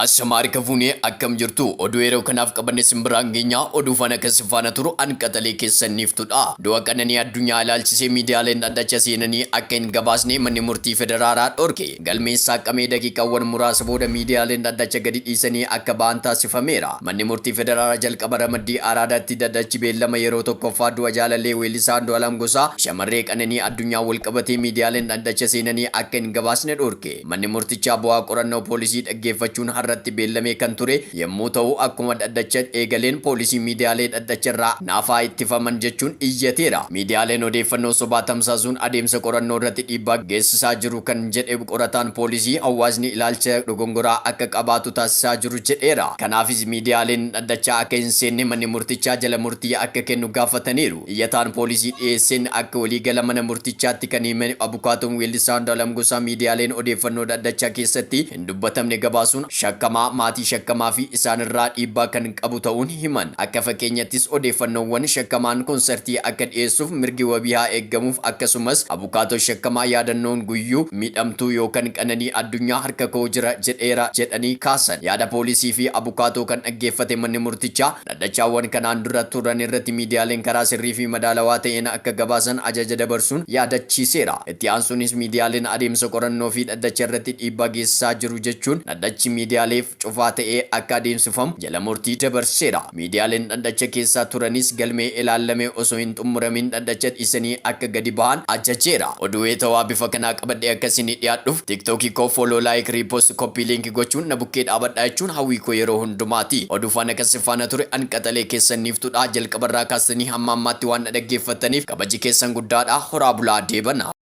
Ashamaa harka fuunee, akkam jirtu? Oduu yeroo kanaaf qabanne simbiraan geenyaa. Oduu faana kan si faana turu an qaxalee keessanniiftudha. Du'a Qananii Addunyaa ilaalchisee miidiyaaleen dhaddacha seenanii akka hin gabaasne manni murtii federaalaa dhorke. Galmeen saaqamee daqiiqaawwan muraasa booda miidiyaaleen dhaddacha gadi dhiisanii akka ba'an taasifameera. Manni murtii federaalaa jalqaba ramaddii Araadaatti dhaddachi beellama yeroo tokkoffaa du'a jaalallee weellisaa Andu'aalam Gosaa, shamarree Qananii Addunyaa walqabatee miidiyaaleen dhaddacha seenanii akka hin gabaasne dhorke. Manni murtichaa bu'aa qorannoo poolisii dhaggeeffachuun har'atti beellamee kan ture yommuu ta'u, akkuma dhaddacha eegaleen poolisii miidiyaalee dhaddacha irraa naafaa ittifaman jechuun iyyateera. Miidiyaaleen odeeffannoo sobaa tamsaasuun adeemsa qorannoo irratti dhiibbaa geessisaa jiru kan jedhe qorataan poolisii, hawaasni ilaalcha dogongoraa akka qabaatu taasisaa jiru jedheera. Kanaafis miidiyaaleen dhaddachaa akka hin seenne manni murtichaa jala murtii akka kennu gaafataniiru. Iyyataan poolisii dhiyeesseen akka waliigala mana murtichaatti kan hime abukaatoon weellisaa Andu'aalam Gosaa, miidiyaaleen odeeffannoo dhaddachaa keessatti hin dubbatamne gabaasuun shakkamaa, maatii shakkamaa fi isaanirraa dhiibbaa kan qabu ta'uun himan. Akka fakkeenyattis odeeffannoowwan shakkamaan konsartii akka dhiyeessuuf mirgi wabii haa eeggamuuf, akkasumas abukaatoo shakkamaa yaadannoon guyyuu miidhamtuu yookaan Qananii Addunyaa harka koo jira jedheera jedhanii kaasan. Yaada poolisii fi abukaatoo kan dhaggeeffate manni murtichaa, dhaddachaawwan kanaan dura turan irratti miidiyaaleen karaa sirrii fi madaalawaa ta'een akka gabaasan ajaja dabarsuun yaadachiiseera. Itti aansuunis miidiyaaleen adeemsa qorannoo fi dhaddacha irratti dhiibbaa geessisaa jiru jechuun dhaddachi miidiyaaleef cufaa ta'ee akka adeemsifamu jala murtii dabarseera. Miidiyaaleen dhaddacha keessaa turanis galmee ilaallamee osoo hin xumuramin dhaddacha dhiisanii akka gadi bahan ajajeera. Oduu weetawaa bifa kanaa qabadhee akka isinii dhiyaadhuuf TikTokii koo follow, like, repost, copy link gochuun na bukkee dhaabadhaa jechuun hawwii koo yeroo hundumaati. Oduu faana kan si faana ture an qaxalee keessanniiftudha. Jalqabarraa kaastanii hamma ammaatti waan na dhaggeeffattaniif kabaji keessan guddaadha. Horaa bulaa, deebana.